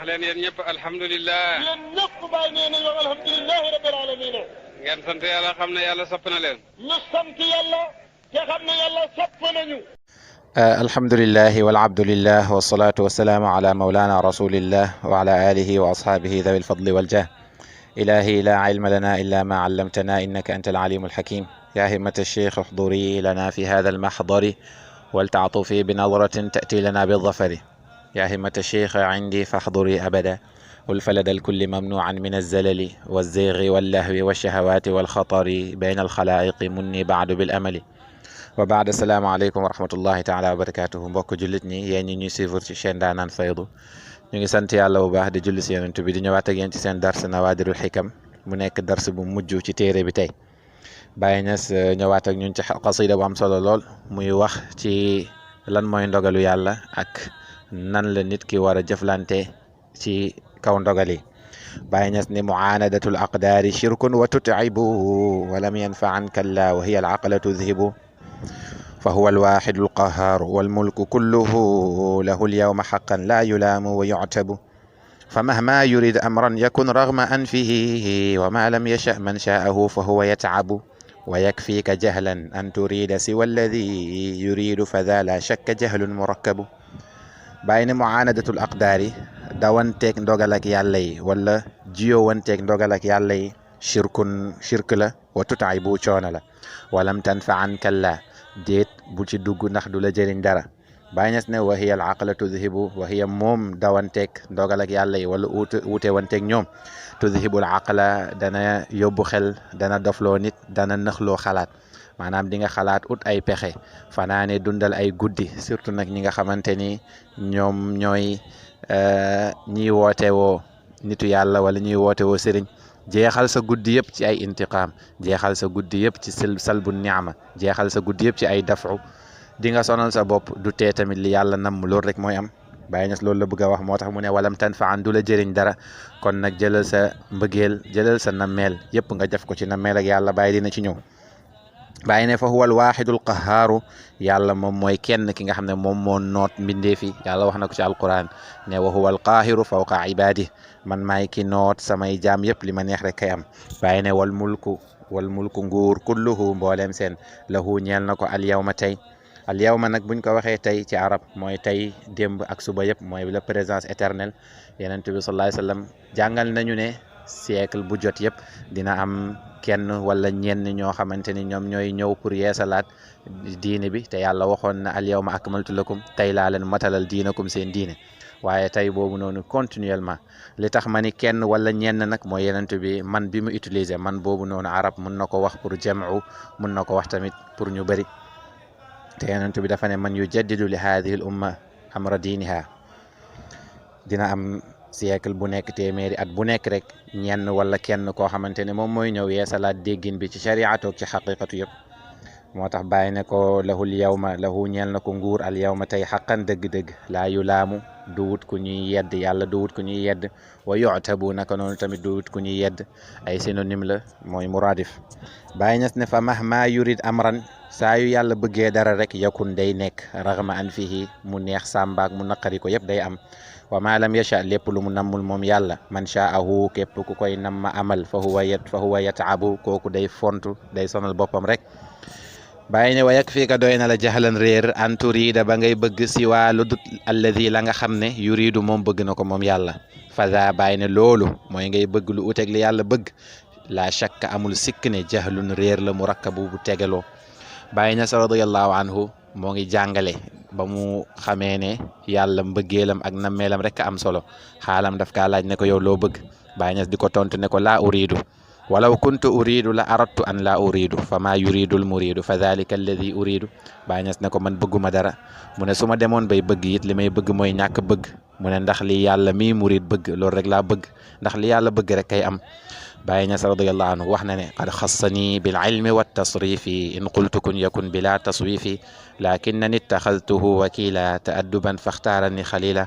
wax leen yéen ñëpp alhamdulilah. yéen ñëpp bàyyi nee nañu alhamdulilah rabbil alamin. ngeen sant yàlla xam ne yàlla sopp na leen. ñu sant yàlla te xam ne yàlla sopp nañu. alhamdulilah walabdulillah wasalaatu wasalaamu ala maulana rasulillah wa ala alihi wa ashabihi dawi alfadli waljah. ilahi la ilma lana illa ma allamtana innaka anta alalimu alhakim. ya himmata alcheikh uxduri lana fi hada almaxdari waltaatufi binadratin tati lana bildafari. يا همة الشيخ عندي فاحضري أبدا والفلد الكل ممنوعا من الزلل والزيغ واللهو والشهوات والخطر بين الخلائق مني بعد بالأمل وبعد السلام عليكم ورحمة الله تعالى وبركاته mbokk jullit ñi yéen ñi ñuy suivre ci chaîne Ndaanaan Faydu ñu ngi sant yàlla bu baax di julli si Yonent bi di ñëwaat ak yéen ci seen dars nawaadirul xikam mu nekk dars bu mujj ci téere bi tey Baye Niass ñëwaat ak ñun ci qasida bu am solo lool muy wax ci lan mooy ndogalu yàlla ak nan la nit ki war a jëflante ci kaw ndogal yi Baye Niass ni muanadatul aqdaari shirkun wa tut'ibu wa lam yanfa'an kalla wa hiya al aqla tudhibu fa huwa al wahidu al qahhar wal mulku kulluhu lahu al yawma haqqan la yulamu wa yu'tabu فمهما يريد أمرا يكن رغم أنفه وما لم يشأ من شاءه فهو يتعب ويكفيك جهلا أن تريد سوى الذي يريد فذا لا شك جهل مركب Baye ne muanadatul aqdaari dawanteeg ndogal ak yàlla yi wala jiyowanteeg ndogal ak yàlla yi shirk la wa tutaay bu coono la walam tanfaan kalla déet bu ci dugg ndax du la jëriñ dara Baye Niass ne wa hiya al aqla tudhibu wa hiya moom dawanteeg ndogal ak yàlla yi wala uute wanteeg ñoom tudhibu al aqla dana yóbbu xel dana dofloo nit dana nëxloo xalaat maanaam di nga xalaat ut ay pexe fanaane dundal ay guddi surtout nag ñi nga xamante ni ñoom ñooy ñiy woote woo nitu yàlla wala ñuy woote woo sëriñ jeexal sa guddi yëpp ci ay intiqaam jeexal sa guddi yëpp ci salbu ni'ma jeexal sa guddi yëpp ci ay dafu di nga sonal sa bopp du tee tamit li yàlla namm loolu rek mooy am Baye Niass loolu la bëgg a wax moo tax mu ne walam tanfa'an du la jëriñ dara kon nag jëlal sa mbëggeel jëlal sa nammeel yëpp nga def ko ci nammeel ak yàlla Baye dina ci ñëw Baye ne fa huwa al waahidul qahhaaru yàlla moom mooy kenn ki nga xam ne moom moo noot mbindeefi yàlla wax na ko ci alquran ne wa huwa al qaahiru fawqa ibaadi man maay ki noot samay jaam yëpp li ma neex rek kay am Baye ne wal mulku nguur kulluhu mboolem seen lahu ñeel na ko al yawma tey al yawma nag buñ ko waxee tey ci arab mooy tey démb ak suba yëpp mooy la présence éternelle Yonent bi sallallahu alayhi wa sallam jàngal nañu ne siècle bu jot yëpp dina am kenn wala ñenn ñoo xamante ni ñoom ñooy ñëw pour yeesalaat diine bi te yàlla waxoon na al yawma akmaltu lakum tey laa leen matalal diinakum seen diine waaye tey boobu noonu continuellement li tax ma ni kenn wala ñenn nag mooy Yonent bi man bi mu utiliser man boobu noonu arab mun na ko wax pour jam'u mun na ko wax tamit pour ñu bëri te Yonent bi dafa ne man yujaddidu li haadihi al umma amra diiniha dina am siècle bu nekk téeméeri at bu nekk rek ñenn wala kenn koo xamante ne moom mooy ñëw yeesalaat déggin bi ci shariatoog ci xaqiqatu yëpp moo tax Baye ne ko lahul yawma lahu ñeel na ko nguur al yawma tey xaqan dëgg-dëgg laa yulaamu du wut ku ñuy yedd yàlla du wut ku ñuy yedd wa yu'tabu naka noonu tamit du wut ku ñuy yedd ay synonyme la mooy muradif Baye Niass ne fa mahma yurid amran saa yu yàlla bëggee dara rek yakun day nekk raghma an fihi mu neex sàmbaak mu naqari ko yëpp day am wa ma lam yasha lépp lu mu nammul moom yàlla man sha'ahu képp ku koy namma amal fa huwa yat'abu kooku day fontu day sonal boppam rek Baye ne wa yakfika doy na la jahlan réer an turida ba ngay bëgg si waa lu dut alladi la nga xam ne yuridu moom bëgg na ko moom yàlla fada Baye ne loolu mooy ngay bëgg lu uteeg li yàlla bëgg la shakka amul sikk ne jahlun réer la murakkabu bu tegaloo Baye Niass radiyallahu anhu moo ngi jàngale ba mu xamee ne yàlla mbëggeelam ak nammeelam rek am solo xaalam daf kaa laaj ne ko yow loo bëgg Baye Niass di ko tontu ne ko laa uridu walaw kuntu uridu la aradtu an laa uridu fa maa yuridu l muridu fa dhalika alladi uridu Baye Niass ne ko man bëgguma dara mu ne su ma demoon bay bëgg it li may bëgg mooy ñàkk bëgg mu ne ndax li yàlla mii murid bëgg loolu rek laa bëgg ndax li yàlla bëgg rek kay am Baye Niass radiyallahu anhu wax na ne qad xassani bil ilmi wat tasrifi in qultu kun yakun bila taswifi lakinnani ittaxadtuhu wakila ta'adduban faxtaarani xalila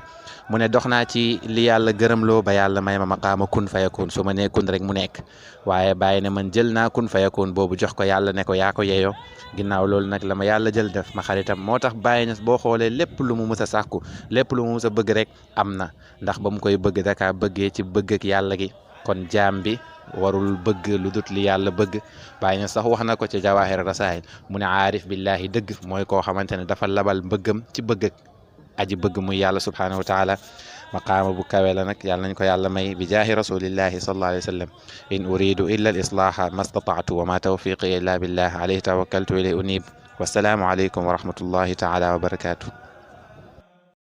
mu ne dox naa ci li yàlla gërëmloo ba yàlla may ma maqaama kun fayakun su ma nee kun rek mu nekk waaye bàyyi ne man jël naa kun fayakun boobu jox ko yàlla ne ko yaa ko yeeyoo ginnaaw loolu nag la ma yàlla jël def ma xaritam moo tax Baye Niass boo xoolee lépp lu mu mus a sàkku lépp lu mu mus a bëgg rek am na ndax ba mu koy bëgg daka bëggee ci bëgg ak yàlla gi kon jaam bi warul bëgg lu dut li yàlla bëgg Baye Niass sax wax na ko ci Jawaahir Rasaa'il mu ne aarif billahi dëgg mooy koo xamante ne dafa labal mbëggam ci bëgg ak aji bëgg muy yàlla subhanahu wa taala maqaama bu kawe la nag yàlla nañ ko yàlla may bi jaahi rasulillahi sallallahu alayhi wa sallam in uridu illa al islaha ma stata'tu wa ma tawfiqi illa billah alayhi tawakkaltu ilayhi unib wassalaamu alaykum wa rahmatullahi taala wa barakatuh